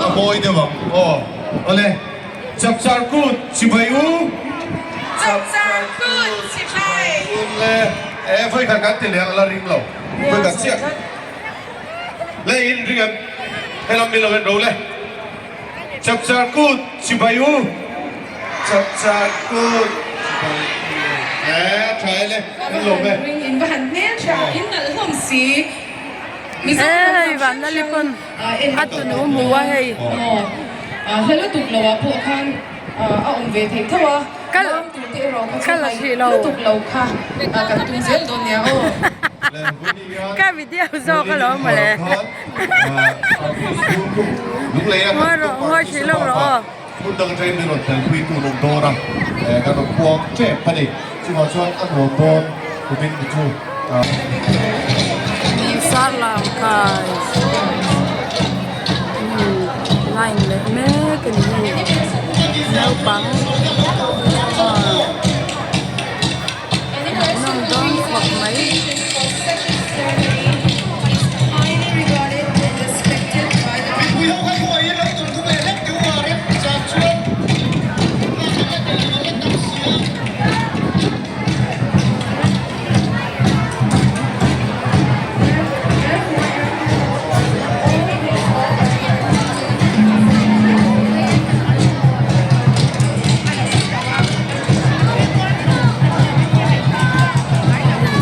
a mawi deuh ang aw. Awle, Chapchar Kut chibai u. Chapchar Kut chibai. Le, e vawikhat kan ti leh ang la ring lo. Vawikhat chiah. Le in ring em? Helam min lo en ro le. Chapchar Kut chibai u. Chapchar Kut chibai u. E tha e le, in lawm e. Ring in va han hmel tha, in nalh hlawm si. Mizo Hei Vanlali pawn a tunu hmu a hei. Hla lutuk lo ah pawh khan a awm ve theih tho a, mam tur te erawh kha chu hai lutuk lo kha kan tum zel dawn nia aw. Ka video zawk alawm mawle. Ngawi rawh, ngawi hrih lawk rawh aw. Hmun dang atangin min rawn telpui tu rawn dawn a, kan rawn puang tep a ni. Chuvang chuan a nuam dawn kumin ni chu. Sar lam kai line leh mek a ni hei naupang hmuhnawm dawn khawp mai.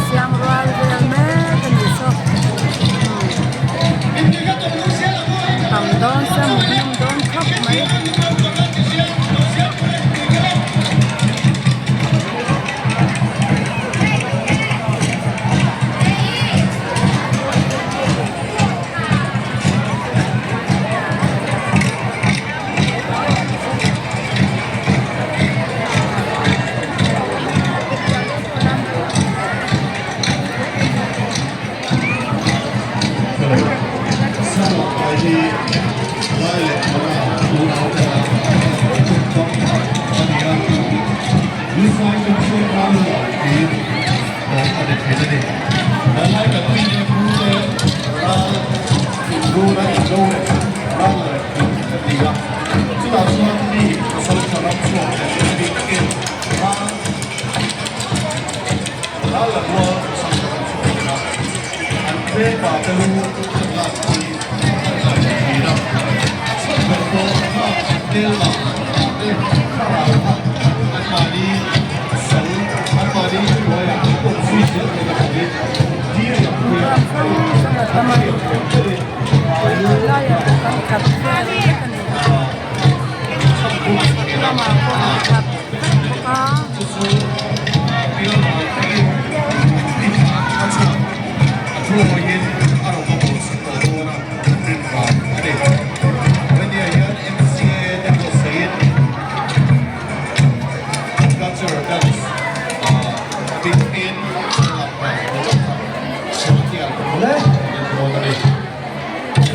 Siam rual vel mek a nih chu tam dawn se hmuhnawm dawn khawp mai. Laiah pawh kan khat vel vek a ni lamah pawh an khat vek bawk a.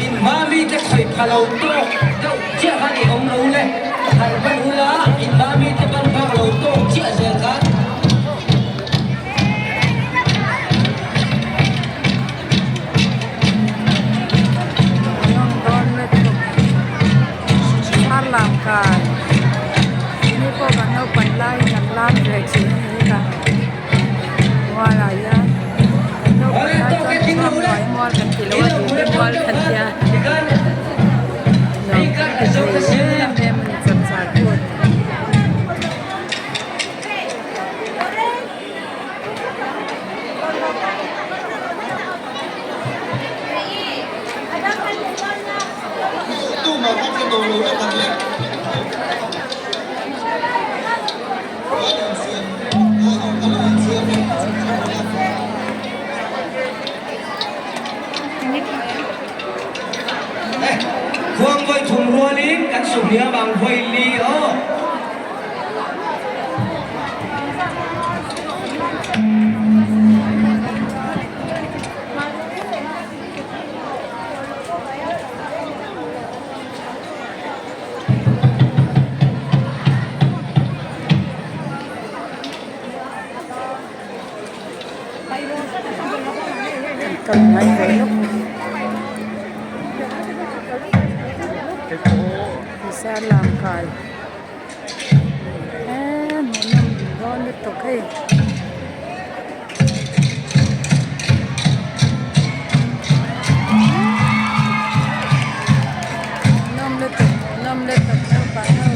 In hma mite khawih pha lo tawk deuh chiah khan i awm lo le, harh hman ula in hma mite ban phak lo tawk chiah zel khan. Hmuhnawm dawn lutuk thar lam kai ni pawh kan naupan laiin an lam ve thin a ni heta mualah hian kan naupan lai chuan chhuanghnuai mual kan ti lo a dute mual kan tia nuam kan ti thei em em a ni chapchar kut. Khuang vawi thum rualin kan suhliam ang vawi li aw. Kan ngai ve lawk. Sar lam kai eee hmuhnawm dawn lutuk hei. Hmuhnawm lutuk hmuhnawm lutuk naupang ho.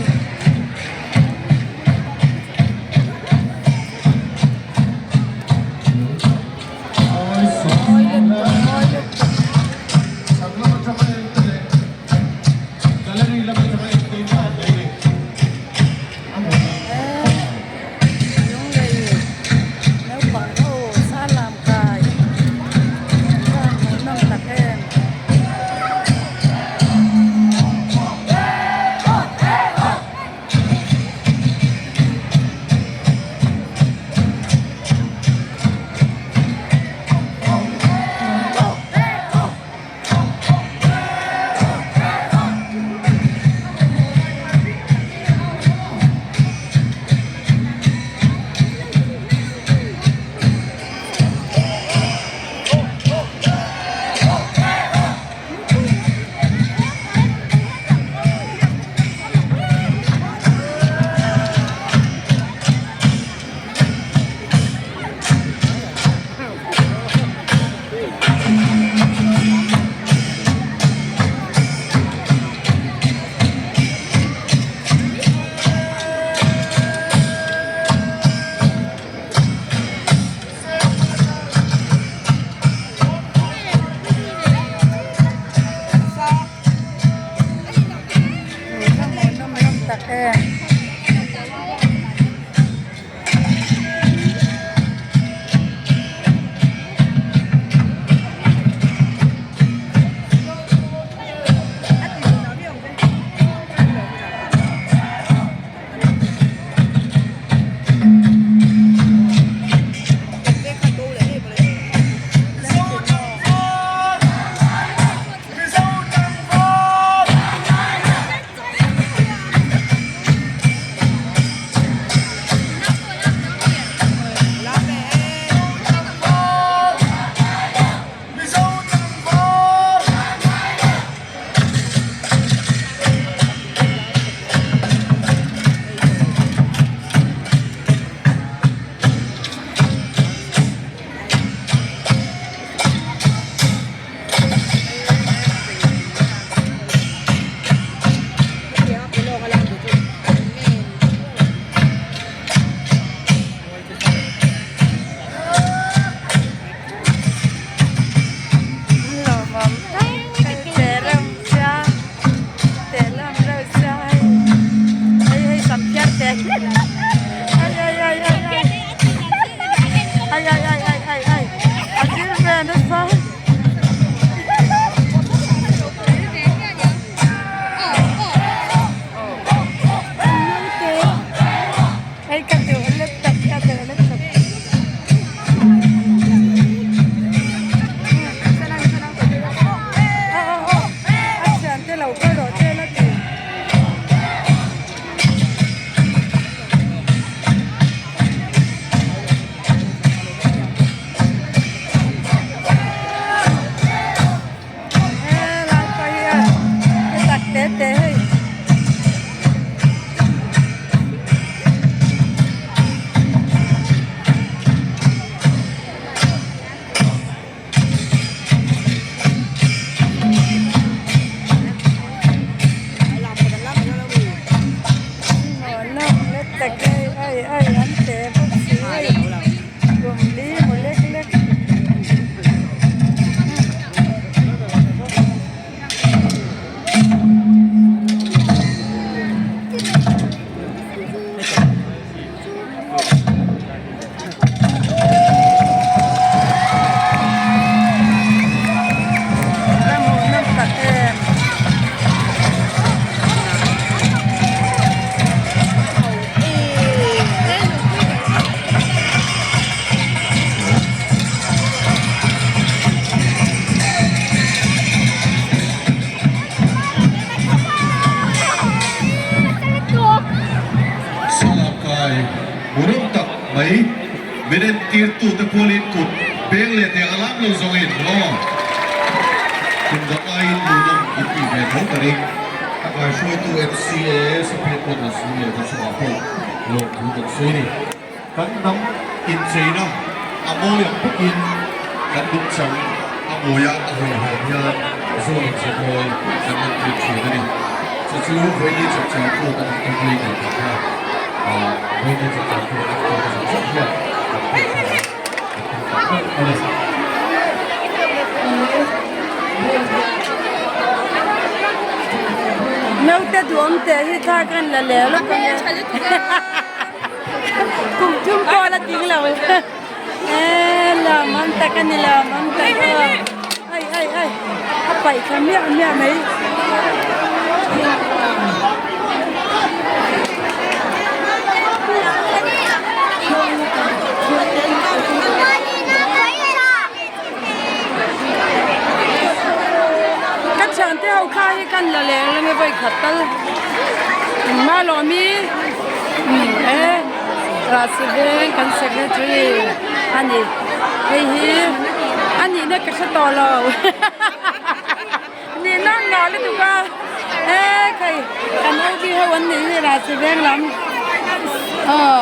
Mawi lutuk mawi lutuk. Lunglei naupang ho sar lam kai chuan hmuhnawm tak em. Tak em. Salangkai rum tak mai min entirtute pualin kut peng leh teh a lam lo zawngin aw kum dang aiin duhnawm an tih ve tho ka ring. kaihruaitu MCA Supreme Court an sum leh te chungah pawh lawmthu kan sawi a ni. Kan hnam incheina a mawi ang bawkin kan nungchang a mawia a hawihhawm hian zawn inche mawi kan lantir thin a ni. Chu chu Vawiini Chapchar Court a nih tum lei nei tak kha Vawiini Chapchar Court a nih zawng zawng hian kan pek thar a, kan tum tak meuh a ni. Naute duhawm teh hi thla kan la leh lawk ang e. Kum thum pawh la ting lo e lawm awm tak a ni lawm awm tak aw ai ai ai a paih thla miah miah mai. Ka thiante ho kha hi kan la leng leng e vawi khat tal engmah lawmi e Rasi veng kan secretary a ni hei hi a nihna ka hre tawh lo nihna ang ngah lutuk a e khai kan OB ho an nih hi Rasi veng lam aw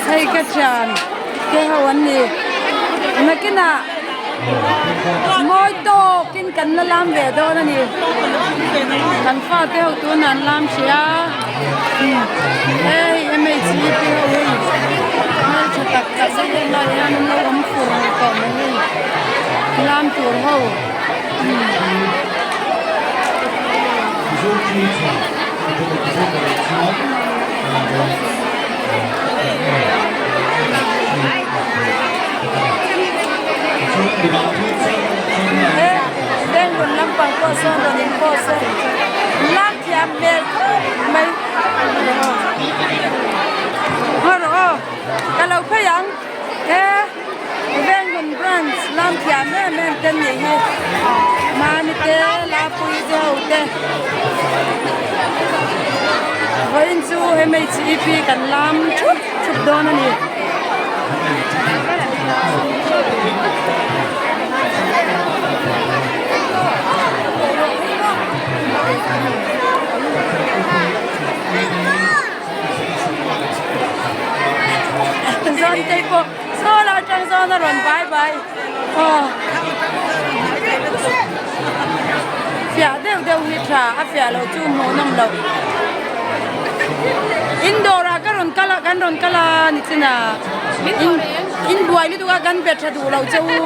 hei ka thian te ho an ni nakinah Mawi tawkin kan la lam ve dawn a ni. Kan fate ho tunah an lam hrih a. Hei MHEP ho hei hmeltha tak tak zet zet lai hian an lo awm fur tawh mai hei lam tur ho. Bank rawn lampang pawh sawn rawn in post a lak thiam hmel khawp mai haw rawh aw ka lo phei ang he bank rawn branch lam thiam em em te nih hi mami te lapui te ho te vawiin chu mhep kan lam thup thup dawn a ni. Zawntei pawh saw lah atang zawn a rawn bai bai aw fiah deuh deuh hi tha a fiah loh chu hmuh nawm loh indoor ah ka rawn kal a kan rawn kal a ni chin a in buai lutuk a kan be tha duh lo che u.